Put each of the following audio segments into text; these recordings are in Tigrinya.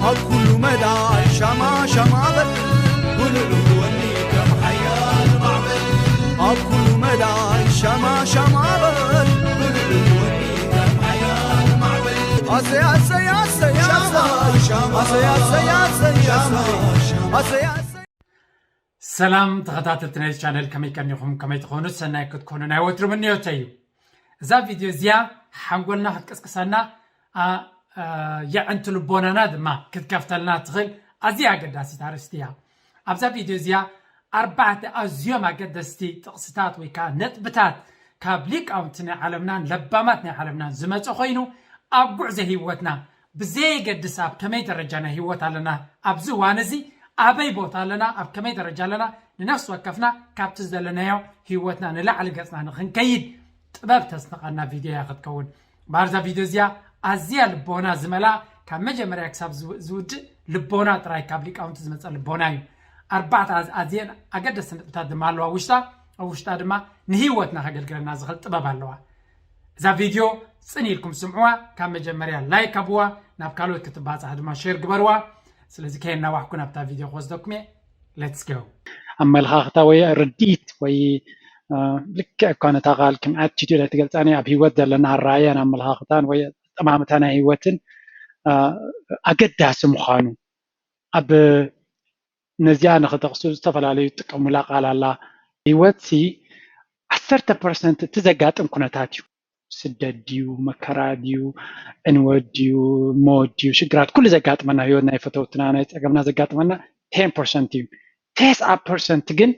ኣብ ኩሉ መዳይ ሻማ ሻማ በል፣ ብልዑ ወኒ ከም ሓያል ማዕበል። ኣብ ኩሉ መዳይ ሻማ ሻማ በል፣ ብልዑ ወኒ ከም ሓያል ማዕበል። ኣሰይ ኣሰይ ኣሰይ ኣሰይ ኣሰይ ኣሰይ ኣሰይ ኣሰይ ኣሰይ ኣሰይ ኣሰይ። ሰላም ተኸታተልቲ ናይዚ ቻነል፣ ከመይ ቀኒኹም? ከመይ ትኾኑ? ሰናይ ክትኮኑ ናይ ወትሩ ምንዮተይ እዩ። እዛ ቪድዮ እዚኣ ሓንጎልና ክትቅስቅሰና፣ ኣ፣ ኣ፣ የዕንቲ ልቦናና ድማ ክትከፍተልና ትኽእል ኣዝያ ኣገዳሲት ኣርእስቲ እያ። ኣብዛ ቪድዮ እዚኣ ኣርባዕተ ኣዝዮም ኣገደስቲ ጥቕስታት ወይ ከዓ ነጥብታት ካብ ሊቃውንቲ ናይ ዓለምናን ለባማት ናይ ዓለምናን ዝመፀ ኮይኑ፣ ኣብ ጉዕዞ ህይወትና ብዘየገድስ ኣብ ከመይ ደረጃ ናይ ህይወት ኣለና፣ ኣብዚ እዋን እዚ ኣበይ ቦታ ኣለና፣ ኣብ ከመይ ደረጃ ኣለና፣ ንነፍሲ ወከፍና ካብቲ ዘለናዮ ህይወትና ንላዕሊ ገፅና ንክንከይድ ጥበብ ተስንቐና ቪድዮ እያ ክትከውን። እምበኣር እዛ ቪድዮ እዚኣ ኣዝያ ልቦና ዝመላ፣ ካብ መጀመርያ ክሳብ ዝው- ዝውድእ ልቦና ጥራይ፣ ካብ ሊቃውንቲ ዝመፀ ልቦና እዩ። ኣርባዕተ ኣዝ- ኣዝየን ኣገደስቲ ነጥብታት ድማ ኣለዋ ውሽጣ። ኣብ ውሽጣ ድማ ንህይወትና ከገልግለና ዝኽእል ጥበብ ኣለዋ። እዛ ቪድዮ ፅን ኢልኩም ስምዕዋ፣ ካብ መጀመርያ ላይክ ኣብዋ፣ ናብ ካልኦት ክትባፃሕ ድማ ሼር ግበርዋ። ስለዚ ከየናዋሕኩ ናብታ ቪድዮ ክወስደኩም እየ። Let's go። ኣመለኻኽታ ወይ ርድኢት ወይ፣ እ፣ ልክዕ እኳ ነታ ቃል ከም ኣቲቱድ ኣይትገልጻን እያ፣ ኣብ ህይወት ዘለና ኣረኣእያን ኣመለኻኽታን ወይ ኣጠማምታ ናይ ህይወትን፣ እ፣ ኣገዳሲ ምዃኑ ኣብ ነዚኣ ንኽጠቕሱ ዝተፈላለዩ ዝጥቀሙላ ቃል ኣላ። ህይወትሲ ዓሰርተ ፐርሰንት እቲ ዘጋጥም ኩነታት እዩ። ስደት ድዩ፣ መከራ ድዩ፣ ዕንወት ድዩ፣ ሞት ድዩ፣ ሽግራት፣ ኩሉ ዘጋጥመና፣ ህይወት ናይ ፈተውትና፣ ናይ ጸገምና ዘጋጥመና ቴን ፐርሰንት እዩ። ተስዓ ፐርሰንት ግን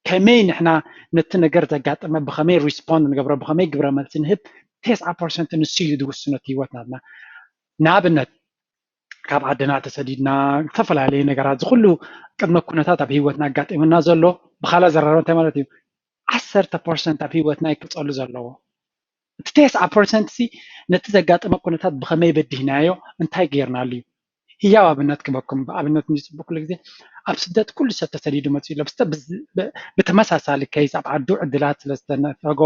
ከመይ ንሕና ነቲ ነገር ዘጋጠመ ብኸመይ ሪስፖንድ ንገብሮ፣ ብኸመይ ግብረ መልሲ ንህብ፣ ተስዓ ፐርሰንት ንሱ እዩ ዝውስኖ እቲ ህይወት ናትና። ንኣብነት ካብ ዓድና ተሰዲድና፣ ዝተፈላለዩ ነገራት፣ እዚ ኩሉ ቅድመ ኩነታት ኣብ ህይወትና ኣጋጢሙና ዘሎ ብኻላ ዘራርብ እንታይ ማለት እዩ? ዓሰርተ ፐርሰንት ኣብ ህይወትና እዩ ክጸሉ ዘለዎ። እቲ ተስዓ ፐርሰንት ሲ ነቲ ዘጋጠመ ኩነታት ብኸመይ በዲህናዮ፣ እንታይ ጌርናሉ እዩ? ህያው ኣብነት ክበኩም፣ ብኣብነት ንጽቡ ኩሉ ግዜ ኣብ ስደት ኩሉ ሰብ ተሰዲዱ መጽኡ ኣሎ። ብስተ-፣ ብዝ-፣ ብ-፣ ብተመሳሳሊ ከይስ ኣብ ዓዱ ዕድላት ስለ ዝተነፈጎ፣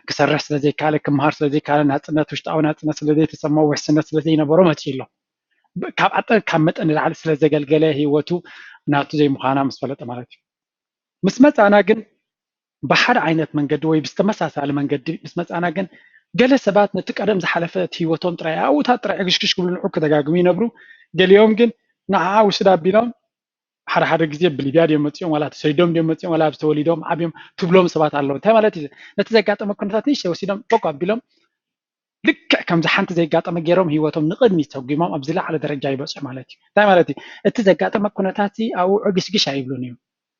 ክሰርሕ ስለ ዘይካለ፣ ክምሃር ስለ ዘይካለ፣ ናጽነት፣ ውሽጣዊ ናጽነት ስለ ዘይተሰምዖ፣ ውሕስነት ስለ ዘይነበሮ መጽኡ ኣሎ። ብ-፣ ካብ ዓጠን ካብ መጠን ንላዕሊ ስለ ዘገልገለ ህይወቱ ናቱ ዘይምዃና ምስ ፈለጠ ማለት እዩ። ምስ መጻና ግን ብሓደ ዓይነት መንገዲ ወይ ብዝተመሳሳሊ መንገዲ ምስ መጻና ግን ገለ ሰባት ነቲ ቀደም ዝሓለፈ እቲ ህይወቶም ጥራይ ኣብኡታት ጥራይ ዕግሽግሽ ክብሉ ንዑ ክደጋግሙ ይነብሩ። ገሊኦም ግን ንዓ ውስድ ኣቢሎም ሓደ ሓደ ግዜ ብሊብያ ድዮም መጺኦም ዋላ ተሰዲዶም ድዮም መጺኦም ዋላ ኣብዚ ተወሊዶም ዓብዮም ትብሎም ሰባት ኣለዉ። እንታይ ማለት እዩ? ነቲ ዘጋጠመ ኩነታት ንእሽተይ ወሲዶም ቦግ ኣቢሎም ልክዕ ከምዚ ሓንቲ ዘይጋጠመ ገይሮም ህይወቶም ንቕድሚት ሰጒሞም ኣብ ዝለዓለ ደረጃ ይበጽሑ ማለት እዩ። እንታይ ማለት እዩ? እቲ ዘጋጠመ ኩነታት ኣብኡ ዕግስግሽ ኣይብሉን እዮም።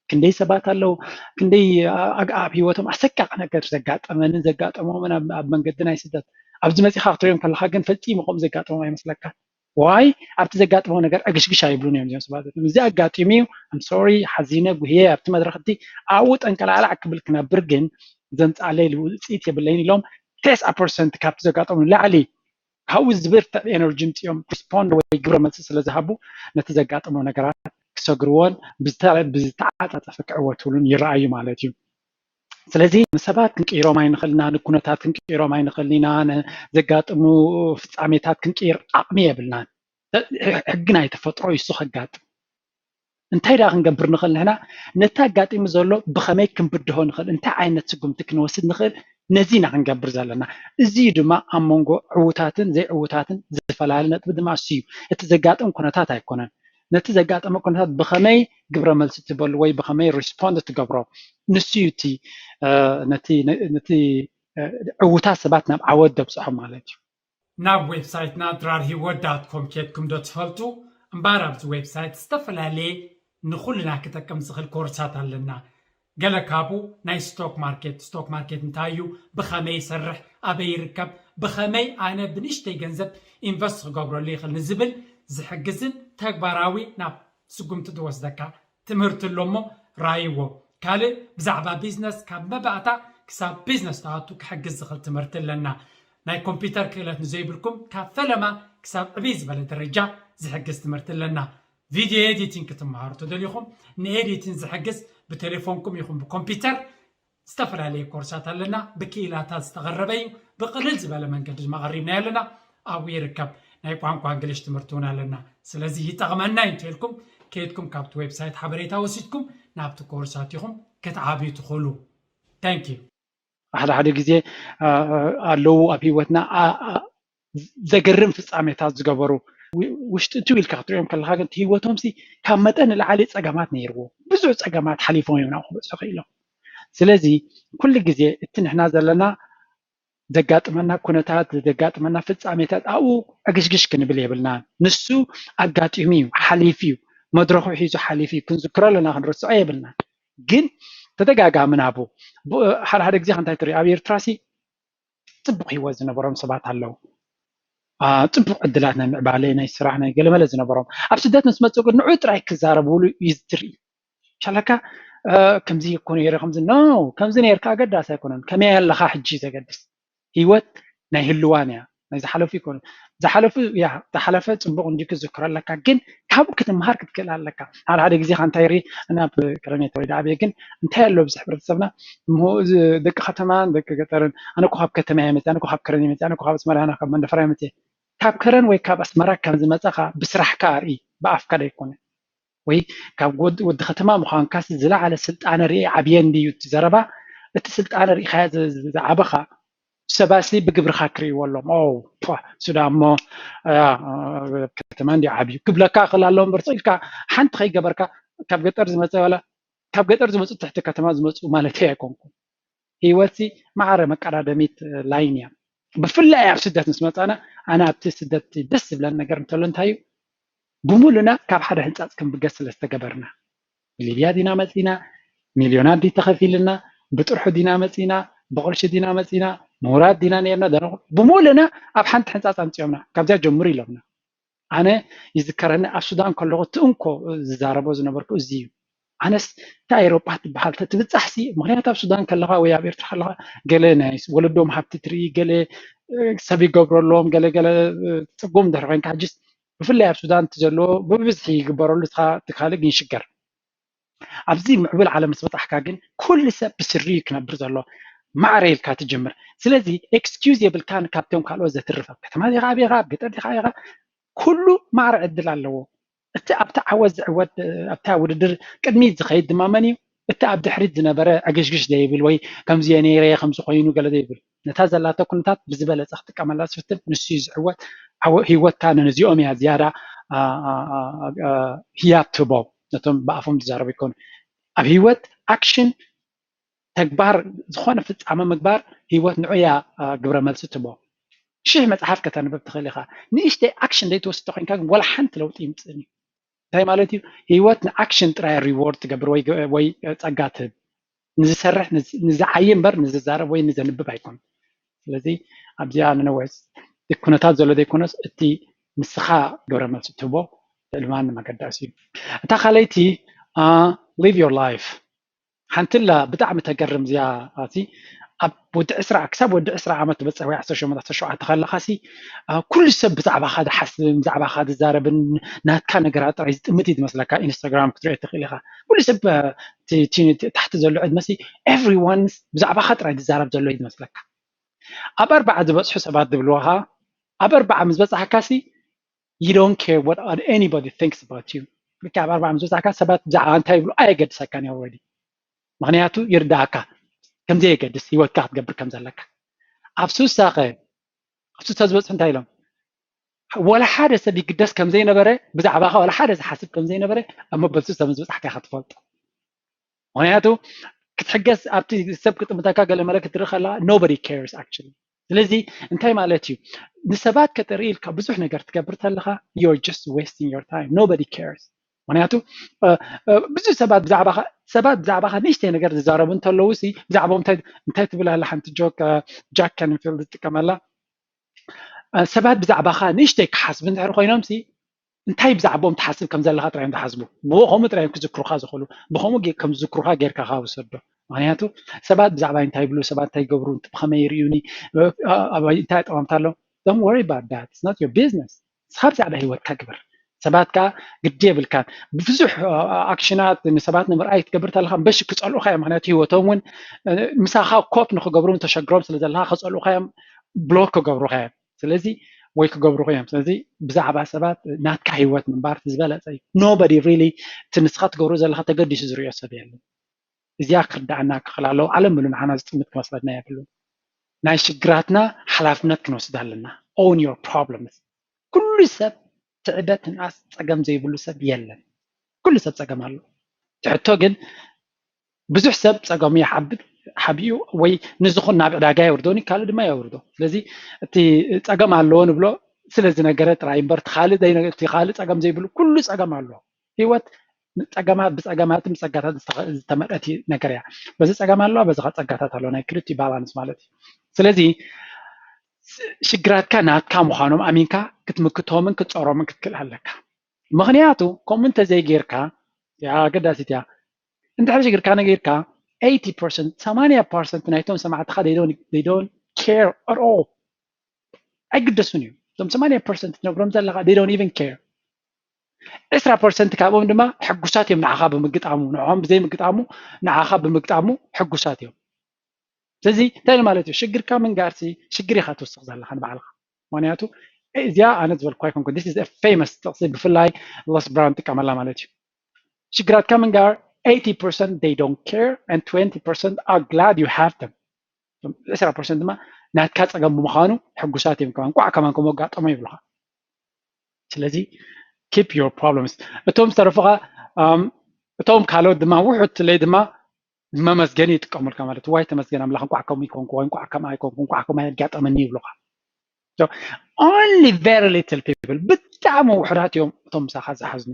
ክንደይ ሰባት ኣለዉ፣ ክንደይ ኣ-፣ ኣብ ህይወቶም ኣሰቃቂ ነገር ዘጋጠመንን ዘጋጠሞምን ኣብ ኣብ መንገዲ ናይ ስደት ኣብዚ መጺኻ ክትሪኦም ከለኻ ግን ፈጺሙ ከምኡ ዘጋጠሞም ኣይመስለካን። ዋይ ኣብቲ ዘጋጥሞ ነገር ዕግሽግሽ ኣይብሉን እዮም እዚኦም ሰባት እዚኦም። እዚ ኣጋጢሙ እዩ፣ ኣም ሶሪ፣ ሓዚነ፣ ጉህየ ኣብቲ መድረኽ እቲ ኣብኡ ጠንቀላዕላዕ ክብል ክነብር ግን ዘምጻለይ ውጽኢት የብለይን ኢሎም ተስዓ ፐርሰንት ካብቲ ዘጋጠሙ ንላዕሊ ካብኡ ዝብርትዕ ኤነርጂ ምጽኦም ሪስፖንድ ወይ ግብረ መልሲ ስለ ዝሃቡ ነቲ ዘጋጠሞ ነገራት ክሰግርዎን ብዝተ-፣ ብዝተዓጻጸፈ ክዕወትሉን ይረኣዩ ማለት እዩ። ስለዚ ንሰባት ክንቅይሮም ኣይንኽእልና፣ ንኩነታት ክንቅይሮም ኣይንኽእልን ኢና፣ ንዘጋጥሙ ፍጻሜታት ክንቅይር ዓቕሚ የብልናን። ሕጊ ናይ ተፈጥሮ እዩ እሱ ከጋጥም። እንታይ ደኣ ክንገብር ንኽእል ንሕና? ነቲ ኣጋጢሙ ዘሎ ብኸመይ ክንብድሆ ንኽእል፣ እንታይ ዓይነት ስጉምቲ ክንወስድ ንኽእል፣ ነዚ ኢና ክንገብር ዘለና። እዚ እዩ ድማ ኣብ መንጎ ዕዉታትን ዘይዕዉታትን ዝፈላለ ነጥቢ ድማ እሱ እዩ። እቲ ዘጋጥም ኩነታት ኣይኮነን። ነቲ ዘጋጠመ ኩነታት ብኸመይ ግብረ መልሲ ትበሉ ወይ ብኸመይ ሪስፖንድ ትገብሮ ንሱ እዩ እቲ፣ እ፣ ነቲ፣ ነቲ፣ እ፣ ዕዉታት ሰባት ናብ ዓወት ደብፅሖም ማለት እዩ። ናብ ዌብሳይትና ድራር ህይወት ዳት ኮም ኬድኩም ዶ ትፈልጡ? እምበኣር ኣብዚ ዌብሳይት ዝተፈላለየ ንኹልና ክጠቅም ዝኽእል ኮርሳት ኣለና። ገለ ካብኡ ናይ ስቶክ ማርኬት፣ ስቶክ ማርኬት እንታይ እዩ፣ ብኸመይ ይሰርሕ፣ ኣበይ ይርከብ፣ ብኸመይ ኣነ ብንእሽተይ ገንዘብ ኢንቨስት ክገብረሉ ይኽእል ንዝብል ዝሕግዝን ተግባራዊ ናብ ስጉምቲ ዝወስደካ ትምህርቲ ኣሎ እሞ ራይዎ። ካልእ ብዛዕባ ቢዝነስ ካብ መባእታ ክሳብ ቢዝነስ ትኣቱ ክሕግዝ ዝኽእል ትምህርቲ ኣለና። ናይ ኮምፒውተር ክእለት ንዘይብልኩም ካብ ፈለማ ክሳብ ዕብይ ዝበለ ደረጃ ዝሕግዝ ትምህርቲ ኣለና። ቪድዮ ኤዲቲንግ ክትመሃሩ ተደሊኹም ንኤዲቲንግ ዝሕግዝ ብቴሌፎንኩም ይኹን ብኮምፒውተር ዝተፈላለየ ኮርሳት ኣለና። ብክኢላታት ዝተቐረበ እዩ። ብቕልል ዝበለ መንገዲ ድማ ቀሪብናዮ ኣለና። ኣብኡ ይርከብ። ናይ ቋንቋ እንግሊሽ ትምህርቲ እውን ኣለና። ስለዚ ይጠቕመና እዩ እንተልኩም ከይድኩም ካብቲ ዌብሳይት ሓበሬታ ወሲድኩም ናብቲ ኮርስ ኣቲኹም ክትዓብዩ ትኽእሉ። Thank you። ሓደ ሓደ ግዜ ኣለዉ ኣብ ህይወትና ዘገርም ፍጻሜታት ዝገበሩ ውሽጢ እትው ኢልካ ክትሪኦም ከለካ ግን ህይወቶም ሲ ካብ መጠን ንላዕሊ ጸገማት ነይርዎ። ብዙሕ ጸገማት ሓሊፎም እዮም ናብኡ ክበጽሑ ክኢሎም። ስለዚ ኩሉ ግዜ እቲ ንሕና ዘለና ዘጋጥመና ኩነታት ዘጋጥመና ፍጻሜታት ኣብኡ ዕግሽግሽ ክንብል የብልና። ንሱ ኣጋጢሙ እዩ፣ ሓሊፉ እዩ፣ መድረኹ ሒዙ ሓሊፉ እዩ፣ ክንዝክሮ ኣለና፣ ክንርስዖ የብልና። ግን ተደጋጋሚ ናቡ ሓደ ሓደ ግዜ ከንታይ ትርኢ ኣብ ኤርትራ ሲ ጽቡቕ ህይወት ዝነበሮም ሰባት ኣለዉ። ጽቡቕ ዕድላት ናይ ምዕባለ ናይ ስራሕ ናይ ገለመለ ዝነበሮም ኣብ ስደት ምስ መጽኡ ግን ንዑ ጥራይ ክዛረብሉ እዩ ዝትርኢ። ሻለካ ከምዚ እኮ ነይረ ከምዚ ኖ ከምዚ ነርካ ኣገዳሲ ኣይኮነን። ከመይ ኣለኻ ሕጂ ዘገድስ ህይወት ናይ ህልዋን እያ። ናይ ዝሓለፉ ይኮኑ ዝሓለፉ ያ ዝሓለፈ ጽቡቕ እንዲ ክዝክሮ ኣለካ፣ ግን ካብኡ ክትምሃር ክትክእል ኣለካ። ሓደ ሓደ ግዜ ከ እንታይ ርኢ ናብ ክረኔት ወይ ዳዕቤ ግን እንታይ ኣሎ ኣብዚ ሕብረተሰብና እሞ እዚ ደቂ ከተማን ደቂ ገጠርን ኣነ እኮ ካብ ከተማ እየ መፅእ፣ ኣነ እኮ ካብ ከረን እየ መፅእ፣ ኣነ እኮ ካብ ኣስመራ፣ ኣነ ካብ መንደፈራ እየ መፅእ። ካብ ከረን ወይ ካብ ኣስመራ ከም ዝመፀኻ ብስራሕካ ኣርኢ፣ ብኣፍካ ዳይኮነ ወይ ካብ ወዲ ከተማ ምዃንካስ ዝለዓለ ስልጣነ ርኢ ዓብየ እንድዩ እቲ ዘረባ። እቲ ስልጣነ ርኢኻዮ ዝዓበኻ ሰባሲ ብግብርኻ ክርእይዎ ኣሎም። ኦ እሱ ዳ እሞ ከተማ እንዲ ዓብዩ ክብለካ ክእል ኣሎ እምበር ኢልካ ሓንቲ ከይገበርካ ካብ ገጠር ዝመፀ ዋላ ካብ ገጠር ዝመፁ ትሕቲ ከተማ ዝመፁ ማለት ኣይኮንኩም። ህይወትሲ ማዕረ መቀዳደሚት ላይን እያ። ብፍላይ ኣብ ስደት ምስ መፃና ኣነ ኣብቲ ስደት ደስ ዝብለን ነገር እንተሎ እንታይ እዩ ብሙሉና ካብ ሓደ ሕንፃፅ ክንብገስ ስለ ዝተገበርና ብሊብያ ዲና መፂና፣ ሚልዮናት ዲ ተኸፊልና፣ ብጥርሑ ዲና መፂና፣ ብቕርሺ ዲና መፂና፣ ምሁራት ዲና ነርና ደረኹ ብሙሉና ኣብ ሓንቲ ሕንፃፅ ኣምፂኦምና ካብዚኣ ጀምሩ ኢሎምና። ኣነ ይዝከረኒ ኣብ ሱዳን ከለኹ እቲ እንኮ ዝዛረቦ ዝነበርኩ እዚ እዩ። ኣነስ እታ ኤሮጳ ትበሃል ተትብጻሕሲ ምክንያቱ ኣብ ሱዳን ከለኻ ወይ ኣብ ኤርትራ ከለኻ ገለ ናይ ወለዶም ሃብቲ ትርኢ ገለ ሰብ ይገብረሎም ገለ ገለ ጽጉም ድሕሪ ኮይንካ ሕጅስ ብፍላይ ኣብ ሱዳን እቲ ዘለዎ ብብዝሒ ይግበረሉ እቲ ካልእ ግን ይሽገር። ኣብዚ ምዕቡል ዓለም ምስ በጻሕካ ግን ኩሉ ሰብ ብስሪ እዩ ክነብር ዘሎ። ማዕረ ኢልካ ትጅምር። ስለዚ ኤክስኪዩዝ የብልካን ካብቶም ካልኦት ዘትርፍ ኣብ ከተማ ዲኻ ዓቢኻ ኣብ ገጠር ዲኻ ኢኻ ኩሉ ማዕረ ዕድል ኣለዎ። እቲ ኣብቲ ዓወት ዝዕወት ኣብታ ውድድር ቅድሚት ዝኸይድ ድማ መን እዩ? እቲ ኣብ ድሕሪት ዝነበረ ዕግሽግሽ ዘይብል ወይ ከምዚ እየ ነይረ ከምዚ ኮይኑ ገለ ዘይብል ነታ ዘላቶ ኩነታት ብዝበለፀ ክጥቀመላ ዝፍትን ንሱ እዩ ዝዕወት። ህይወትካ ነነዚኦም እያ ዝያዳ ህያብ ትህቦም ነቶም ብኣፎም ዝዛረቡ ይኮኑ። ኣብ ህይወት ኣክሽን ተግባር ዝኾነ ፍፃመ ምግባር ህይወት ንዑ እያ ግብረ መልሲ ትህቦ። ሽሕ መፅሓፍ ከተንብብ ትኽእል ኢኻ። ንእሽተይ ኣክሽን ዘይትወስድ ኮይንካ ግን ወላ ሓንቲ ለውጢ ይምፅእን እዩ። እንታይ ማለት እዩ? ህይወት ንኣክሽን ጥራይ ሪዎርድ ትገብር ወይ ጸጋ ትህብ። ንዝሰርሕ ንዝዓይ እምበር ንዝዛረብ ወይ ንዘንብብ ኣይኮን። ስለዚ ኣብዚኣ ንነወ እቲ ኩነታት ዘሎ ዘይኮነስ እቲ ንስኻ ግብረ መልሲ ትህቦ ልዕሊ ማንም ኣገዳሲ እዩ። እታ ካልኣይቲ live your life ሓንቲ ላ ብጣዕሚ ተገርም እዚኣ ኣቲ ኣብ ወዲ ዕስራ ክሳብ ወዲ ዕስራ ዓመት ትበፅሕ ወይ ዓሰርተ ሸሞንተ ዓሰርተ ሸውዓተ ከለኻ ሲ ኩሉ ሰብ ብዛዕባኻ ዝሓስብን ብዛዕባኻ ዝዛረብን ናትካ ነገራት ጥራይ ዝጥምት እዩ ዝመስለካ። ኢንስታግራም ክትሪኦ ትኽእል ኢኻ። ኩሉ ሰብ ታሕቲ ዘሎ ዕድመ ሲ everyone ብዛዕባኻ ጥራይ ዝዛረብ ዘሎ እዩ ዝመስለካ። ኣብ ኣርባዓ ዝበፅሑ ሰባት ዝብልዋ ኸዓ ኣብ ኣርባዓ ምስ በፃሕካ ሲ you don't care what anybody thinks about you። ልክዕ ኣብ ኣርባዓ ምስ በፃሕካ ሰባት ብዛዕባ እንታይ ይብሉ ኣየገድሰካን እዩ already። ምክንያቱ ይርዳእካ ከምዘየገድስ ህይወትካ ክትገብር ከም ዘለካ። ኣብ ሱሳ ከ ኣብ ሱሳ ዝበፅሑ እንታይ ኢሎም? ወላ ሓደ ሰብ ይግደስ ከም ዘይነበረ ብዛዕባኻ ወላ ሓደ ዝሓስብ ከም ዘይነበረ ኣብ መበል ሱሳ ምስ በፃሕካ ኢኻ ትፈልጦ። ምክንያቱ ክትሕገስ ኣብቲ ሰብ ክጥምተካ ገለ መለ ክትርኢ ከለካ nobody cares actually። ስለዚ እንታይ ማለት እዩ? ንሰባት ከተርኢ ኢልካ ብዙሕ ነገር ትገብር ተለካ you're just wasting your time, nobody cares። ምክንያቱ ብዙሕ ሰባት ብዛዕባኻ ሰባት ብዛዕባኻ ንእሽተይ ነገር ዝዛረቡ እንተለዉ ሲ ብዛዕባኦም እንታይ እንታይ ትብል ኣላ ሓንቲ ጆክ ጃክ ካንፊልድ ዝጥቀመላ ሰባት ብዛዕባኻ ንእሽተይ ክሓስቡ እንድሕር ኮይኖም ሲ እንታይ ብዛዕባኦም ትሓስብ ከም ዘለካ ጥራይ እዮም ዝሓስቡ። ብኡ ከምኡ ጥራይ እዮም ክዝክሩካ ዝኽእሉ። ብከምኡ ከም ዝዝክሩካ ጌርካ ካብ ውሰዶ። ምክንያቱ ሰባት ብዛዕባ እንታይ ይብሉ፣ ሰባት እንታይ ይገብሩ፣ ብከመይ ይርእዩኒ፣ እንታይ ኣጠማምታ ኣለዎም። Don't worry about that. It's not your business. ንስኻ ብዛዕባ ህይወትካ ግበር። ሰባት ከዓ ግዲ የብልካን። ብዙሕ ኣክሽናት ንሰባት ንምርኣይ ክትገብር ተለካ በሽ ክፀልኡካ እዮም። ምክንያቱ ህይወቶም እውን ምሳኻ ኮፕ ንክገብሩ ተሸግሮም ስለ ዘለካ ክፀልኡካ እዮም፣ ብሎክ ክገብሩካ እዮም። ስለዚ ወይ ክገብሩኹ እዮም። ስለዚ ብዛዕባ ሰባት ናትካ ህይወት ምንባር ዝበለፀ እዩ። Nobody really እቲ ንስኻ ትገብሮ ዘለካ ተገዲሱ ዝሪኦ ሰብ የለን። እዚኣ ክርዳእና ክኽእል ኣለዎ። ዓለም ምሉ ንዓና ዝጥምት ክመስለና የብሉ። ናይ ሽግራትና ሓላፍነት ክንወስድ ኣለና። Own your problems። ኩሉ ሰብ ትዕበት ንኣስ ፀገም ዘይብሉ ሰብ የለን። ኩሉ ሰብ ፀገም ኣሎ። ትሕቶ ግን ብዙሕ ሰብ ፀገሙ ይሓብእ ሓቢኡ ወይ ንዝኹን ናብ ዕዳጋ የውርዶ ካልእ ድማ የውርዶ። ስለዚ እቲ ፀገም ኣለዎ ንብሎ ስለ ዝነገረ ጥራይ እምበር ካልእ ካልእ ፀገም ዘይብሉ ኩሉ ፀገም ኣለዎ። ህይወት ፀገማት ብፀገማትን ብፀጋታት ዝተመልአት ነገር እያ። በዚ ፀገም ኣለዋ፣ በዚ ጸጋታት ኣለዋ። ናይ ክልቲኡ ባላንስ ማለት እዩ። ስለዚ ሽግራትካ ናትካ ምዃኖም ኣሚንካ ክትምክቶምን ክትፀሮምን ክትክእል ኣለካ። ምኽንያቱ ከምኡ እንተዘይጌርካ፣ ያ ኣገዳሲት እያ። እንድሕር ሽግርካ ነጊርካ፣ eighty percent ሰማንያ percent ናይቶም ሰማዕትኻ they don't care at all፣ ኣይግደሱን እዮም። እቶም ሰማንያ percent ትነግሮም ዘለኻ they don't even care። ዕስራ percent ካብኦም ድማ ሕጉሳት እዮም ንዓኻ ብምግጣሙ፣ ንዕኦም ብዘይምግጣሙ ንዓኻ ብምግጣሙ ሕጉሳት እዮም። ስለዚ እንታይ ማለት እዩ? ሽግርካ ምንጋርሲ ሽግር ኢኻ ትውስኽ ዘለኻ ንባዕልኻ። ምክንያቱ እዚኣ ኣነ ዝበልኩ ኣይኮንኩ። This is a famous ጥቕሲ፣ ብፍላይ ሎስ ብራውን ጥቀመላ ማለት እዩ። ሽግራትካ ምንጋር eighty percent they don't care and twenty percent are glad you have them። ዕስራ percent ድማ ናትካ ፀገም ብምዃኑ ሕጉሳት እዮም። ከማን እንኳዕ ከማን ከምኡ ኣጋጠሞ ይብሉኻ። ስለዚ keep your problems። እቶም ዝተረፉኻ እቶም ካልኦት ድማ ውሑድ ትለይ ድማ መመስገኒ ይጥቀሙልካ ማለት ዋይ ተመስገን ኣምላኽ እንኳዕ ከምኡ ይኮንኩ ወይ እንኳዕ ከምኣ ይኮንኩ እንኳዕ ከምኣ የጋጠመኒ ይብሉኻ። Only very little people፣ ብጣዕሚ ውሑዳት እዮም እቶም ምሳኻ ዝሓዝኑ።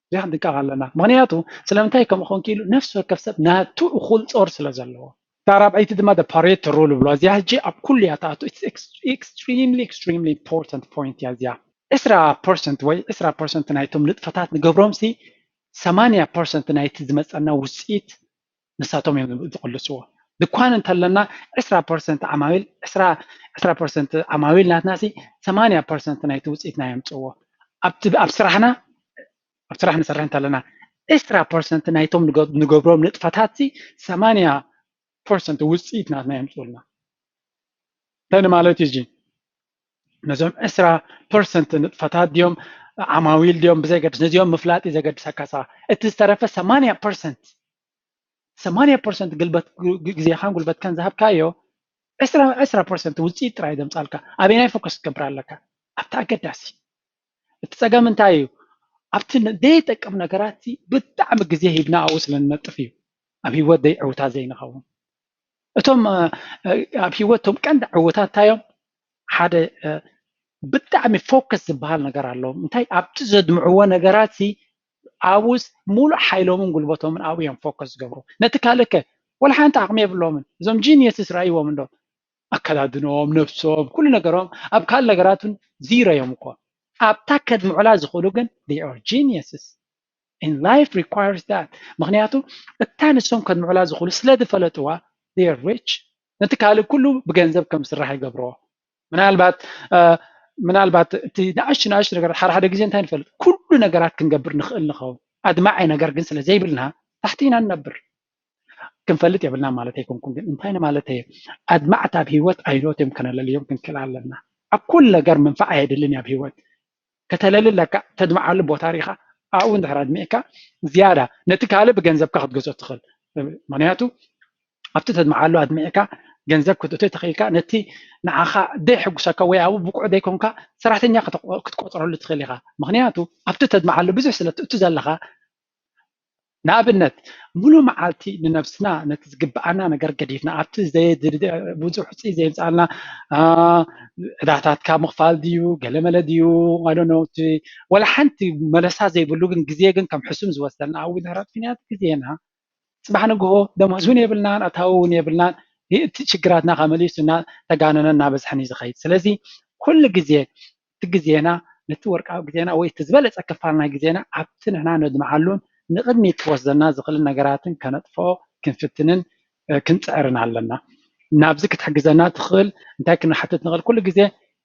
እዚኣ ክንጥንቀቕ ኣለና። ምክንያቱ ስለምንታይ ከምኡ ኮንኪ ኢሉ ነፍሲ ወከፍ ሰብ ናቱ እኹል ጾር ስለ ዘለዎ። እታ ራብዐይቲ ድማ ፓሬቶ ሩል ብሎ እዚኣ ሕጂ ኣብ ኩሉ እያ ትኣቱ። Extremely extremely important point እያ እዚኣ። ዕስራ percent ወይ ዕስራ percent ናይቶም ንጥፈታት ንገብሮም ሲ ሰማንያ percent ናይቲ ዝመፀና ውፅኢት ንሳቶም እዮም ዝቕልስዎ። ድኳን እንተለና ዕስራ percent ዓማዊል ዕስራ ዕስራ percent ዓማዊል ናትና ሲ ሰማንያ percent ናይቲ ውፅኢትና የምፅዎ። ኣብቲ ኣብ ስራሕና ኣብ ስራሕ ንሰርሕ እንተለና ዕስራ percent ናይቶም ንገብሮም ንጥፈታት ሲ ሰማንያ percent ውፅኢት ናትና የምፅኡልና። እንታይ ማለት እዩ እዚ? ነዞም ዕስራ percent ንጥፈታት ድዮም ዓማዊል ድዮም ብዘይገድስ ነዚኦም ምፍላጥ እዩ ዘገድሰካ። እቲ ዝተረፈ ሰማንያ percent ሰማንያ percent ግልበት ግዜኻን ጉልበትካን ዝሃብካዮ ዕስራ ዕስራ percent ውፅኢት ጥራይ ዘምፃልካ ኣበይናይ ፎከስ ክትገብር ኣለካ? ኣብቲ ኣገዳሲ። እቲ ፀገም እንታይ እዩ? ኣብቲ ዘይጠቅም ነገራት ብጣዕሚ ግዜ ሂብና ኣብኡ ስለ ንነጥፍ እዩ ኣብ ህይወት ዘይዕውታት ዘይንኸውን። እቶም ኣብ ህይወት እቶም ቀንዲ ዕውታት እንታይ እዮም? ሓደ ብጣዕሚ ፎከስ ዝበሃል ነገር ኣለዎም። እንታይ ኣብቲ ዘድምዕዎ ነገራት ኣብኡስ ሙሉእ ሓይሎምን ጉልበቶምን ኣብኡ እዮም ፎከስ ዝገብሩ። ነቲ ካልእከ ወላ ሓንቲ ዓቕሚ የብሎምን። እዞም ጂኒየስስ ረኣይዎም እንዶ ኣከዳድኖም፣ ነብሶም፣ ኩሉ ነገሮም ኣብ ካልእ ነገራት እውን ዚሮ እዮም እኮ። ኣብታ ከድምዑላ ዝኽእሉ ግን they are geniuses and life requires that። ምክንያቱ እታ ንሶም ከድምዑላ ዝኽእሉ ስለ ዝፈለጥዋ they are rich። ነቲ ካልእ ኩሉ ብገንዘብ ከም ዝስራሕ ይገብርዎ። ምናልባት ምናልባት እቲ ንኣሽቱ ንኣሽቱ ነገራት ሓደ ሓደ ግዜ እንታይ ንፈልጥ ኩሉ ነገራት ክንገብር ንኽእል ንኸውን። ኣድማዒ ነገር ግን ስለ ዘይብልና ታሕቲ ኢና ንነብር። ክንፈልጥ የብልና ማለት ኣይኮንኩን፣ ግን እንታይ ንማለት እየ? ኣድማዕቲ ኣብ ህይወት ኣይኖት እዮም ከነለልዮም ክንክእል ኣለና። ኣብ ኩሉ ነገር ምንፋዕ ኣየድልን እዩ ኣብ ህይወት። ከተለሊ ኣለካ፣ ተድምዓሉ ቦታ ሪኢኻ ኣብኡ እንድሕር ኣድሚዕካ ዝያዳ ነቲ ካልእ ብገንዘብካ ክትገዝኦ ትኽእል። ምክንያቱ ኣብቲ ተድምዓሉ ኣድሚዕካ ገንዘብ ክትእቶ ተኽኢልካ ነቲ ንዓኻ ደይሕጉሰካ ወይ ኣብኡ ብቁዕ ደይኮንካ ሰራሕተኛ ክትቆፅረሉ ትኽእል ኢኻ። ምክንያቱ ኣብቲ ተድምዓሉ ብዙሕ ስለ ትእቱ ዘለኻ ንኣብነት ሙሉእ መዓልቲ ንነብስና ነቲ ዝግብኣና ነገር ገዲፍና ኣብቲ ብዙሕ ውፅኢት ዘየምፅኣልና ዕዳታትካ ምኽፋል ድዩ ገለመለ ድዩ ወላ ሓንቲ መለሳ ዘይብሉ ግን ግዜ ግን ከም ሕሱም ዝወስደልና ኣብኡ ድሕር ኣጥፊናት ግዜና ፅባሕ ንግሆ ደሞዝ እውን የብልናን ኣታዊ እውን የብልናን እቲ ሽግራትና ከመሊሱ እናተጋነነ እናበዝሐን እዩ ዝኸይድ። ስለዚ ኩሉ ግዜ እቲ ግዜና ነቲ ወርቃዊ ግዜና ወይ እቲ ዝበለፀ ክፋል ናይ ግዜና ኣብቲ ንሕና ነድምዓሉን ንቕድሚት ክወስደና ዝኽእልን ነገራትን ከነጥፍኦ ክንፍትንን ክንፅዕርን ኣለና። ናብዚ ክትሕግዘና ትኽእል እንታይ ክንሓትት ንኽእል? ኩሉ ግዜ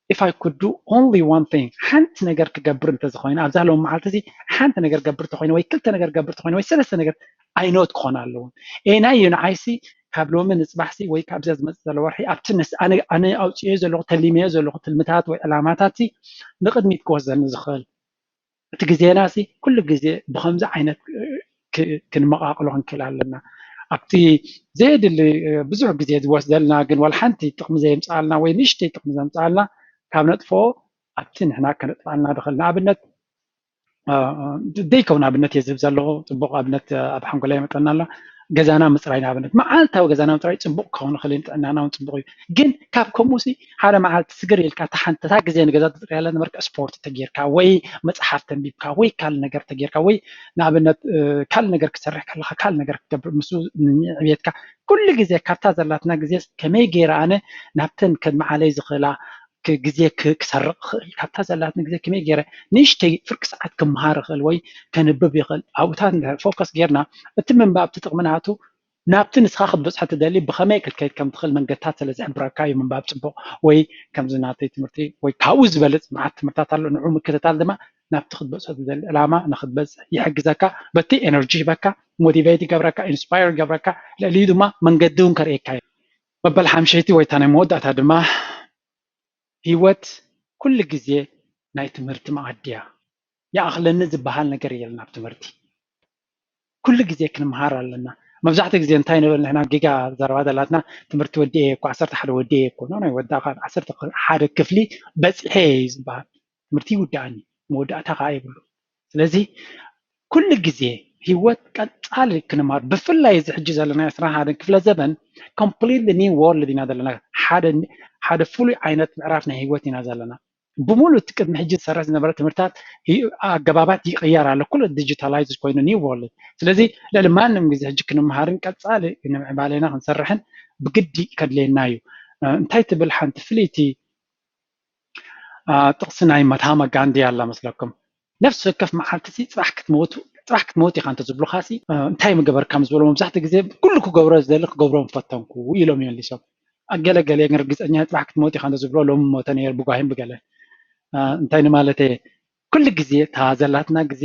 if I could do only one thing ሓንቲ ነገር ክገብር እንተዝኮይነ ኣብዛ ሎም መዓልቲ እዚ ሓንቲ ነገር ገብር ተኮይነ ወይ ክልተ ነገር ገብር ተኮይነ ወይ ሰለስተ ነገር ኣይኖት ክኾን ኣለውን። ኤናይ እዩ ንዓይሲ ካብ ሎሚ ንፅባሕሲ ወይ ካብዚያ ዝመፅእ ዘሎ ወርሒ ኣብቲ ንስ ኣነ ኣነ ኣውፅኦ ዘለኹ ተሊመዮ ዘለኹ ትልምታት ወይ ዕላማታት ንቅድሚት ክወስደኒ ዝኽእል እቲ ግዜና ሲ ኩሉ ግዜ ብከምዚ ዓይነት ክንመቃቅሎ ክንክእል ኣለና። ኣብቲ ዘየድሊ ብዙሕ ግዜ ዝወስደልና ግን ዋላ ሓንቲ ጥቅሚ ዘየምፅኣልና ወይ ንእሽተይ ጥቅሚ ዘምፅኣልና ካብ ነጥፍኦ ኣብቲ ንሕና ከነጥፍኣልና ንኽእል ንኣብነት ዘይከውን ኣብነት እየ ዝህብ ዘለኹ። ፅቡቅ ኣብነት ኣብ ሓንጎላይ ይመፀና ኣሎ። ገዛና ምፅራይ ንኣብነት መዓልታዊ ገዛና ምፅራይ ፅቡቅ ክኸውን ይኽእል እዩ፣ ንጥዕናና እውን ፅቡቅ እዩ። ግን ካብ ከምኡ ሲ ሓደ መዓልቲ ስግር ኢልካ እታ ሓንቲ እታ ግዜ ንገዛ ትፅርያላ ነበርካ ስፖርት ተጌርካ ወይ መፅሓፍ ተንቢብካ ወይ ካልእ ነገር ተጌርካ ወይ ንኣብነት ካልእ ነገር ክሰርሕ ከለካ ካልእ ነገር ክትገብር ምስ ንዕብየትካ ኩሉ ግዜ ካብታ ዘላትና ግዜ ከመይ ገይረ ኣነ ናብተን ከድመዓለይ ዝኽእላ ግዜ ክሰርቕ ይኽእል ካብታ ዘላትኒ ግዜ ከመይ ገይረ ንእሽተይ ፍርቂ ሰዓት ክመሃር ይኽእል ወይ ከንብብ ይኽእል ኣብኡታት ፎከስ ጌርና እቲ ምንባብ እቲ ጥቕሚ ናቱ ናብቲ ንስኻ ክትበፅሖ ትደሊ ብኸመይ ክትከይድ ከም ትኽእል መንገድታት ስለ ዝሕብረካ እዩ ምንባብ ፅቡቕ ወይ ከምዚ ናተይ ትምህርቲ ወይ ካብኡ ዝበልፅ መዓት ትምህርታት ኣሎ ንዑ ምክትታል ድማ ናብቲ ክትበፅሖ ትደሊ ዕላማ ንክትበፅሕ ይሕግዘካ በቲ ኤነርጂ ይህበካ ሞቲቬት ይገብረካ ኢንስፓየር ይገብረካ ልዕሊኡ ድማ መንገዲ እውን ከርእየካ እዩ መበል ሓምሸይቲ ወይ እታ ናይ መወዳእታ ድማ ህይወት ኩሉ ግዜ ናይ ትምህርቲ መኣዲ እያ። ይኣኽለኒ ዝበሃል ነገር የለን ኣብ ትምህርቲ። ኩሉ ግዜ ክንምሃር ኣለና። መብዛሕትኡ ግዜ እንታይ ንብል ንሕና ጌጋ ዘረባ ዘላትና ትምህርቲ ወዲኤ እኮ ዓሰርተ ሓደ ወዲኤ እኮ ኖ ናይ ወዳእካ ዓሰርተ ሓደ ክፍሊ በፂሐ እዩ ዝበሃል። ትምህርቲ ይውዳእኒ መወዳእታ ከዓ የብሉ። ስለዚ ኩሉ ግዜ ህይወት ቀፃሊ ክንምሃር ብፍላይ እዚ ሕጂ ዘለና ዕስራን ሓደን ክፍለ ዘበን completely new world ኢና ዘለና ሓደ ሓደ ፍሉይ ዓይነት ምዕራፍ ናይ ህይወት ኢና ዘለና ብሙሉ እቲ ቅድሚ ሕጂ ዝሰርሕ ዝነበረ ትምህርታት ኣገባባት ይቅየር ኣሎ ኩሉ digitalize ኮይኑ new world ስለዚ ልዕሊ ማንም ግዜ ሕጂ ክንምሃርን ቀፃሊ ንምዕባሌና ክንሰርሕን ብግዲ ከድልየና እዩ እንታይ ትብል ሓንቲ ፍልይቲ ጥቕሲ ናይ መትሃማ ጋንዲ ኣላ መስለኩም ነፍሲ ወከፍ መዓልቲ ፅባሕ ክትመውት ፅባሕ ክትመውት ኢኻ እንተዝብሉኻ ሲ እንታይ ምገበርካ ምስ ዝበሎ መብዛሕትኡ ግዜ ኩሉ ክገብሮ ዝደሊ ክገብሮ ምፈተንኩ ኢሎም ይመሊሶም ኣገለገለ ግን ርግፀኛ ፅባሕ ክትመውት ኢኻ እንተዝብሎ ሎም ሞተ ነይር ብጓሂም ብገለ እንታይ ንማለተ ኩሉ ግዜ እታ ዘላትና ግዜ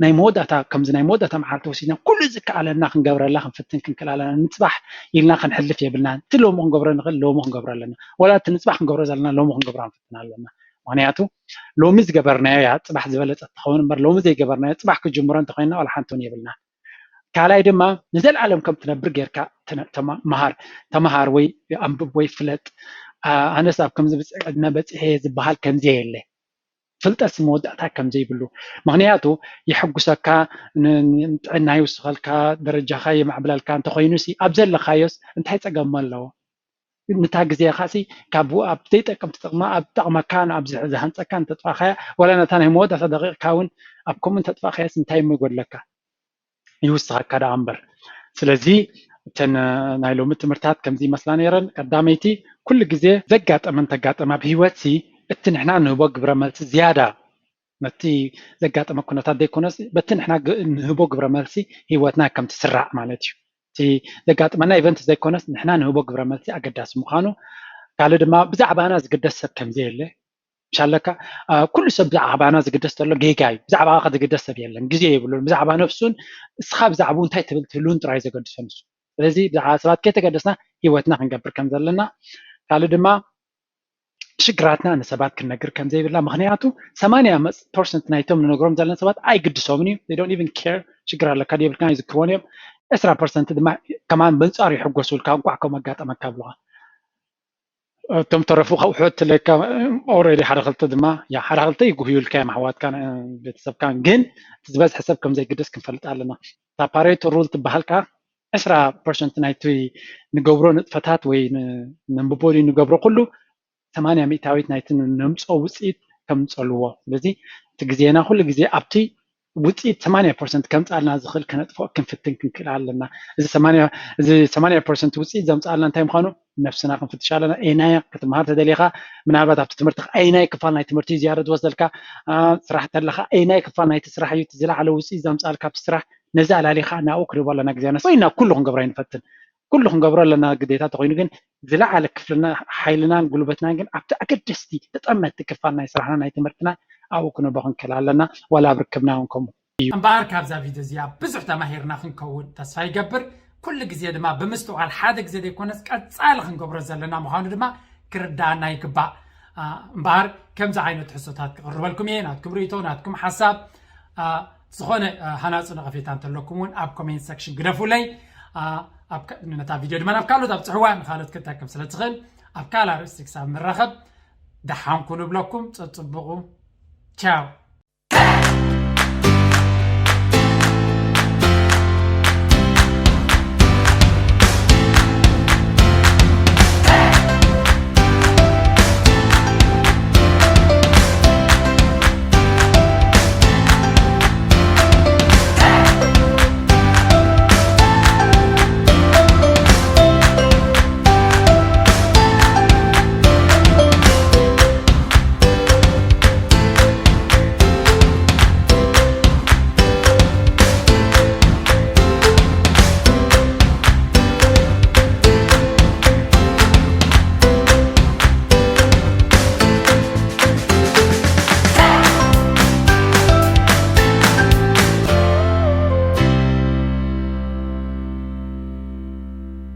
ናይ መወዳእታ ከምዚ ናይ መወዳእታ መዓልቲ ወሲድና ኩሉ ዝከኣለና ክንገብረላ ክንፍትን ክንክእል ኣለና ንፅባሕ ኢልና ክንሕልፍ የብልና እቲ ሎሚ ክንገብሮ ንኽእል ሎሚ ክንገብሮ ኣለና ወላ እቲ ንፅባሕ ክንገብሮ ዘለና ሎሚ ክንገብሮ ክንፍትን ኣለና ምክንያቱ ሎሚ ዝገበርናዮ እያ ፅባሕ ዝበለፀት ትኸውን እምበር ሎሚ ዘይገበርናዮ ፅባሕ ክጅምሮ እንተኮይንና ዋላ ሓንቲ እውን የብልና ካልኣይ ድማ ንዘለዓለም ከም ትነብር ጌርካ መሃር ተመሃር ወይ ኣንብብ ወይ ፍለጥ ኣነስ ኣብ ከምዚ ብፅዕድመ በፂሐ ዝበሃል ከምዚ የለ ፍልጠት መወዳእታ ከም ዘይብሉ ምኽንያቱ የሐጉሰካ ጥዕና ይውስኸልካ ደረጃኻ የማዕብለልካ እንተኾይኑ ሲ ኣብ ዘለኻዮስ እንታይ ፀገም ኣለዎ ንታ ግዜኻ ሲ ካብ ኣብ ዘይጠቅም ትጥቕማ ኣብ ጠቕመካ ኣብ ዝሃንፀካ እንተጥፋኻያ ወላ ነታ ናይ መወዳእታ ደቂቕካ እውን ኣብ ከምኡ እንተጥፋኻያስ እንታይ እሞ ይጎድለካ ይውስኸካ ደኣ እምበር ስለዚ እተን ናይ ሎሚ ትምህርታት ከምዚ ይመስላ ነይረን ቀዳመይቲ ኩሉ ግዜ ዘጋጠመን ተጋጠመ ኣብ ህይወት ሲ እቲ ንሕና ንህቦ ግብረ መልሲ ዝያዳ ነቲ ዘጋጠመ ኩነታት ዘይኮነስ በቲ ንሕና ንህቦ ግብረ መልሲ ህይወትና ከም ትስራዕ ማለት እዩ እቲ ዘጋጥመና ኢቨንት ዘይኮነስ ንሕና ንህቦ ግብረ መልሲ ኣገዳሲ ምዃኑ ካልእ ድማ ብዛዕባና ዝግደስ ሰብ ከም ዘየለ ምሻለካ ኩሉ ሰብ ብዛዕባና ዝግደስ ዘሎ ጌጋ እዩ ብዛዕባ ዝግደስ ሰብ የለን ግዜ የብሉን ብዛዕባ ነፍሱን እስኻ ብዛዕባኡ እንታይ ትብል ትህልውን ጥራይ ዘገድሶ ንሱ ስለዚ ብዛዕባ ሰባት ከይተገደስና ህይወትና ክንገብር ከም ዘለና ካልእ ድማ ሽግራትና ንሰባት ክንነግር ከም ዘይብልና ምክንያቱ ሰማንያ ፐርሰንት ናይቶም ንነግሮም ዘለና ሰባት ኣይግድሶምን እዩ they don't even care ሽግር ኣለካ የብልካ ይዝክርዎን እዮም ዕስራ ፐርሰንት ድማ ከማን በንፃሩ ይሕጎሱልካ እንቋዕ ከም ኣጋጠመካ ብልካ እቶም ተረፉ ከውሕት ለካ ኦረዲ ሓደ ክልተ ድማ ያ ሓደ ክልተ ይጉህዩልካ እዮም ኣሕዋትካን ቤተሰብካን ግን እቲ ዝበዝሐ ሰብ ከም ዘይግደስ ክንፈልጥ ኣለና እታ ፓሬቶ ሩል ትበሃል ከዓ ዕስራ ፐርሰንት ናይቲ ንገብሮ ንጥፈታት ወይ ነንብቦ ንገብሮ ኩሉ ሰማንያ ሚእታዊት ናይቲ ነምፅኦ ውፅኢት ከምፀልዎ ስለዚ እቲ ግዜና ኩሉ ግዜ ኣብቲ ውፅኢት ሰማንያ ፐርሰንት ከምፃልና ዝኽእል ከነጥፍኦ ክንፍትን ክንክእል ኣለና እዚ ሰማንያ ፐርሰንት ውፅኢት ዘምፃልና እንታይ ምዃኑ ነፍስና ክንፍትሽ ኣለና ኤናያ ክትመሃር ተደሊኻ ምናልባት ኣብቲ ትምህርቲ ኣይናይ ክፋል ናይ ትምህርቲ ዝያዳ ዝወሰደልካ ስራሕ ተለካ ኣይናይ ክፋል ናይቲ ስራሕ እዩ ዝለዓለ ውፅኢት ዘምፃልካ ኣብቲ ስራሕ ነዚ ኣላሊኻ ናብኡ ክንህቦ ኣለና ግዜና ኮይና ኩሉ ክንገብሮ ኣይንፈትን ኩሉ ክንገብሮ ኣለና ግዴታ ተኮይኑ ግን ዝለዓለ ክፍልና ሓይልናን ጉልበትናን ግን ኣብቲ ኣገደስቲ ተጠመቲ ክፋል ናይ ስራሕና ናይ ትምህርትና ኣብኡ ክንቦ ክንክእል ኣለና ዋላ ኣብ ርክብና እውን ከምኡ እዩ እምበኣር ካብዛ ቪድዮ እዚኣ ብዙሕ ተማሂርና ክንከውን ተስፋ ይገብር ኩሉ ግዜ ድማ ብምስትውዓል ሓደ ግዜ ዘይኮነስ ቀጻሊ ክንገብሮ ዘለና ምዃኑ ድማ ክርዳኣና ይግባእ። እምበኣር ከምዚ ዓይነት ሕሶታት ክቕርበልኩም እየ። ናትኩም ርእቶ፣ ናትኩም ሓሳብ፣ ዝኾነ ሃናፁ ነቐፌታ እንተለኩም እውን ኣብ ኮሜንት ሰክሽን ግደፉለይ። ነታ ቪድዮ ድማ ናብ ካልኦት ኣብፅሕዋ፣ ንካልኦት ክጠቅም ስለ ትኽእል። ኣብ ካልእ ኣርእስቲ ክሳብ ንራኸብ ደሓን ኩኑ እብለኩም። ፀፅብቑ። ቻው።